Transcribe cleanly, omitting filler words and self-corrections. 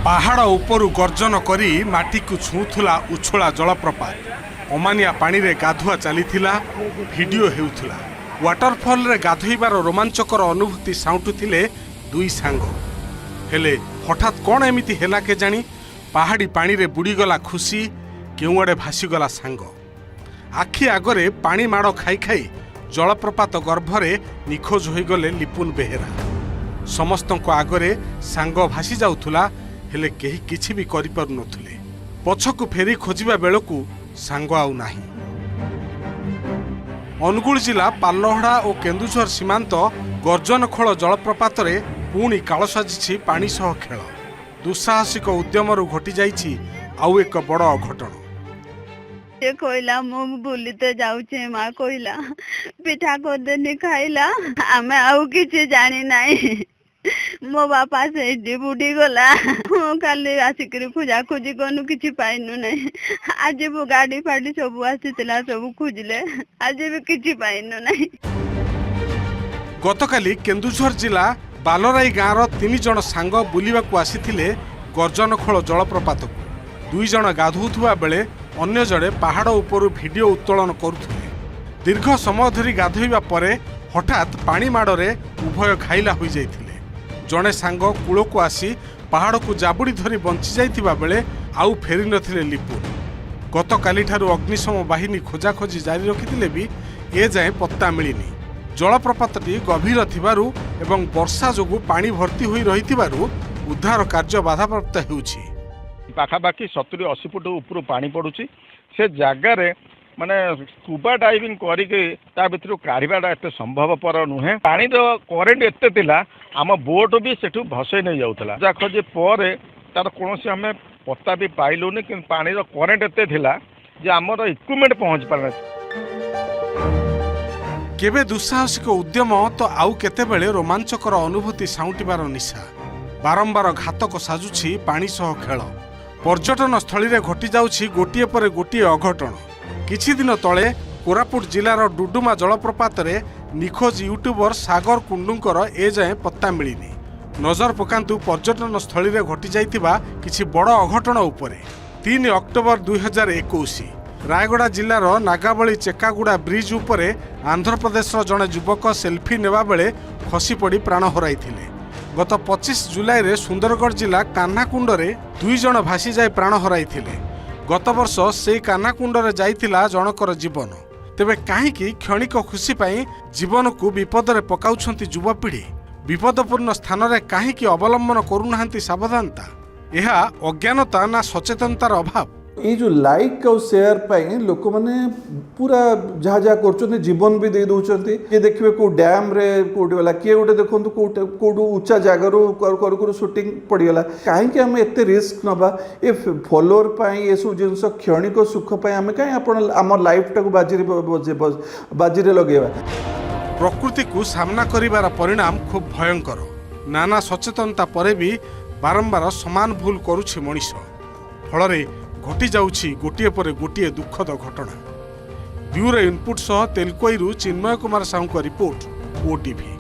ପାହାଡ଼ ଉପରୁ ଗର୍ଜନ କରି ମାଟିକୁ ଛୁଉଁଥିଲା ଉଛୁଳା ଜଳପ୍ରପାତ। ଅମାନିଆ ପାଣିରେ ଗାଧୁଆ ଚାଲିଥିଲା, ଭିଡ଼ିଓ ହେଉଥିଲା। ୱାଟରଫଲ୍ରେ ଗାଧୋଇବାର ରୋମାଞ୍ଚକର ଅନୁଭୂତି ସାଉଁଟୁଥିଲେ ଦୁଇ ସାଙ୍ଗ। ହେଲେ ହଠାତ୍ କ'ଣ ଏମିତି ହେଲା କେଜାଣି, ପାହାଡ଼ି ପାଣିରେ ବୁଡ଼ିଗଲା ଖୁସି, କେଉଁଆଡ଼େ ଭାସିଗଲା ସାଙ୍ଗ। ଆଖି ଆଗରେ ପାଣି ମାଡ଼ ଖାଇ ଖାଇ ଜଳପ୍ରପାତ ଗର୍ଭରେ ନିଖୋଜ ହୋଇଗଲେ ଲିପୁନ ବେହେରା। ସମସ୍ତଙ୍କ ଆଗରେ ସାଙ୍ଗ ଭାସି ଯାଉଥିଲା, ହେଲେ କେହି କିଛି ବି କରିପାରୁନଥିଲେ। ପଛକୁ ଫେରି ଖୋଜିବା ବେଳକୁ ସାଙ୍ଗ ଆଉ ନାହିଁ। ଅନୁଗୁଳ ଜିଲ୍ଲା ପାଲଲହଡ଼ା ଓ କେନ୍ଦୁଝର ସୀମାନ୍ତ ଗର୍ଜନଖୋଳ ଜଳପ୍ରପାତରେ ପୁଣି କାଳ ସାଜିଛି ପାଣି ସହ ଖେଳ। ଦୁଃସାହସିକ ଉଦ୍ୟମରୁ ଘଟିଯାଇଛି ଆଉ ଏକ ବଡ଼ ଅଘଟଣ। ସେ କହିଲା, ମୁଁ ବୁଲିତେ ଯାଉଛି ମା କହିଲା। ପିଠା କରିଦେନି, ଖାଇଲା। ଆମେ ଆଉ କିଛି ଜାଣି ନାହିଁ। ମୋ ବାପା ସେଇଠି ବୁଡ଼ିଗଲା। ମୁଁ କାଲି ଆସିକିରି ଖୋଜା ଖୋଜି କନୁ, କିଛି ପାଇନୁ ନାହିଁ। ଆଜି ବି ଗାଡି ଫାଡି ସବୁ ଆସିଥିଲା, ସବୁ ଖୋଜିଲେ, ଆଜି ବି କିଛି ପାଇନୁ ନାହିଁ। ଗତକାଲି କେନ୍ଦୁଝର ଜିଲ୍ଲା ବାଲରାଇ ଗାଁର ତିନି ଜଣ ସାଙ୍ଗ ବୁଲିବାକୁ ଆସିଥିଲେ ଗର୍ଜନଖୋଳ ଜଳପ୍ରପାତକୁ। ଦୁଇ ଜଣ ଗାଧୋଉଥିବା ବେଳେ ଅନ୍ୟ ଜଣେ ପାହାଡ଼ ଉପରୁ ଭିଡ଼ିଓ ଉତ୍ତୋଳନ କରୁଥିଲେ। ଦୀର୍ଘ ସମୟ ଧରି ଗାଧୋଇବା ପରେ ହଠାତ୍ ପାଣି ମାଡ଼ରେ ଉଭୟ ଘାଇଲା ହୋଇଯାଇଥିଲେ। ଜଣେ ସାଙ୍ଗ କୂଳକୁ ଆସି ପାହାଡ଼କୁ ଜାବୁଡ଼ି ଧରି ବଞ୍ଚି ଯାଇଥିବା ବେଳେ ଆଉ ଫେରିନଥିଲେ ଲିପୁନ। ଗତକାଲିଠାରୁ ଅଗ୍ନିଶମ ବାହିନୀ ଖୋଜାଖୋଜି ଜାରି ରଖିଥିଲେ ବି ଏଯାଏଁ ପତ୍ତା ମିଳିନି। ଜଳପ୍ରପାତଟି ଗଭୀର ଥିବାରୁ ଏବଂ ବର୍ଷା ଯୋଗୁଁ ପାଣି ଭର୍ତ୍ତି ହୋଇ ରହିଥିବାରୁ ଉଦ୍ଧାର କାର୍ଯ୍ୟ ବାଧାପ୍ରାପ୍ତ ହେଉଛି। ପାଖାପାଖି 70-80 ଫୁଟ ଉପରୁ ପାଣି ପଡ଼ୁଛି। ସେ ଜାଗାରେ ମାନେ ସ୍କୁବା ଡାଇଭିଂ କରିକି ତା ଭିତରୁ କାଢ଼ିବାଟା ଏତେ ସମ୍ଭବପର ନୁହେଁ। ପାଣିର କରେଣ୍ଟ ଏତେ ଥିଲା, ଆମ ବୋଟ୍ ବି ସେଠୁ ଭସେଇ ନେଇଯାଉଥିଲା। ଖୋଜାଖୋଜି ପରେ ତାର କୌଣସି ଆମେ ପତ୍ତା ବି ପାଇଲୁନି, କିନ୍ତୁ ପାଣିର କରେଣ୍ଟ ଏତେ ଥିଲା ଯେ ଆମର ଇକ୍ୱିପମେଣ୍ଟ ପହଞ୍ଚି ପାରିଲା। କେବେ ଦୁଃସାହସିକ ଉଦ୍ୟମ ତ ଆଉ କେତେବେଳେ ରୋମାଞ୍ଚକର ଅନୁଭୂତି ସାଉଁଟିବାର ନିଶା। ବାରମ୍ବାର ଘାତକ ସାଜୁଛି ପାଣି ସହ ଖେଳ। ପର୍ଯ୍ୟଟନ ସ୍ଥଳୀରେ ଘଟିଯାଉଛି ଗୋଟିଏ ପରେ ଗୋଟିଏ ଅଘଟଣ। କିଛି ଦିନ ତଳେ କୋରାପୁଟ ଜିଲ୍ଲାର ଡୁଡୁମା ଜଳପ୍ରପାତରେ ନିଖୋଜ ୟୁଟ୍ୟୁବର ସାଗର କୁଣ୍ଡୁଙ୍କର ଏଯାଏଁ ପତ୍ତା ମିଳିନି। ନଜର ପକାନ୍ତୁ ପର୍ଯ୍ୟଟନ ସ୍ଥଳୀରେ ଘଟିଯାଇଥିବା କିଛି ବଡ଼ ଅଘଟଣ ଉପରେ। 3 ଅକ୍ଟୋବର 2021, ରାୟଗଡ଼ା ଜିଲ୍ଲାର ନାଗାବଳୀ ଚେକାଗୁଡ଼ା ବ୍ରିଜ୍ ଉପରେ ଆନ୍ଧ୍ରପ୍ରଦେଶର ଜଣେ ଯୁବକ ସେଲ୍ଫି ନେବାବେଳେ ଖସିପଡ଼ି ପ୍ରାଣ ହରାଇଥିଲେ। ଗତ 25 ଜୁଲାଇରେ ସୁନ୍ଦରଗଡ଼ ଜିଲ୍ଲା କାହ୍ନାକୁଣ୍ଡରେ ଦୁଇ ଜଣ ଭାସିଯାଇ ପ୍ରାଣ ହରାଇଥିଲେ। ଗତବର୍ଷ ସେଇ କାହ୍ନାକୁଣ୍ଡରେ ଯାଇଥିଲା ଜଣକର ଜୀବନ। ତେବେ କାହିଁକି କ୍ଷଣିକ ଖୁସି ପାଇଁ ଜୀବନକୁ ବିପଦରେ ପକାଉଛନ୍ତି ଯୁବପିଢ଼ି? ବିପଦପୂର୍ଣ୍ଣ ସ୍ଥାନରେ କାହିଁକି ଅବଲମ୍ବନ କରୁନାହାନ୍ତି ସାବଧାନତା? ଏହା ଅଜ୍ଞାନତା ନା ସଚେତନତାର ଅଭାବ? ଏଇ ଯେଉଁ ଲାଇକ୍ ଆଉ ସେୟାର ପାଇଁ ଲୋକମାନେ ପୁରା ଯାହା ଯାହା କରୁଛନ୍ତି, ଜୀବନ ବି ଦେଇ ଦେଉଛନ୍ତି। କିଏ ଦେଖିବେ କେଉଁ ଡ୍ୟାମ୍ରେ କେଉଁଠି ଗଲା, କିଏ ଗୋଟେ ଦେଖନ୍ତୁ କେଉଁଠି କେଉଁଠୁ ଉଚ୍ଚା ଜାଗାରୁ କରୁ କରୁ କରୁ ସୁଟିଂ ପଡ଼ିଗଲା। କାହିଁକି ଆମେ ଏତେ ରିସ୍କ ନେବା ଏ ଫଲୋଅର ପାଇଁ? ଏସବୁ ଜିନିଷ କ୍ଷଣିକ ସୁଖ ପାଇଁ ଆମେ କାହିଁ ଆପଣ ଆମ ଲାଇଫଟାକୁ ବାଜିରେ ଲଗେଇବା? ପ୍ରକୃତିକୁ ସାମ୍ନା କରିବାର ପରିଣାମ ଖୁବ୍ ଭୟଙ୍କର। ନାନା ସଚେତନତା ପରେ ବି ବାରମ୍ବାର ସମାନ ଭୁଲ କରୁଛି ମଣିଷ। ଫଳରେ ଘଟିଯାଉଛି ଗୋଟିଏ ପରେ ଗୋଟିଏ ଦୁଃଖଦ ଘଟଣା। ବ୍ୟୁରୋ ଇନପୁଟ୍ ସହ ତେଲକୋଇରୁ ଚିନ୍ମୟ କୁମାର ସାହୁଙ୍କ ରିପୋର୍ଟ, ଓଟିଭି।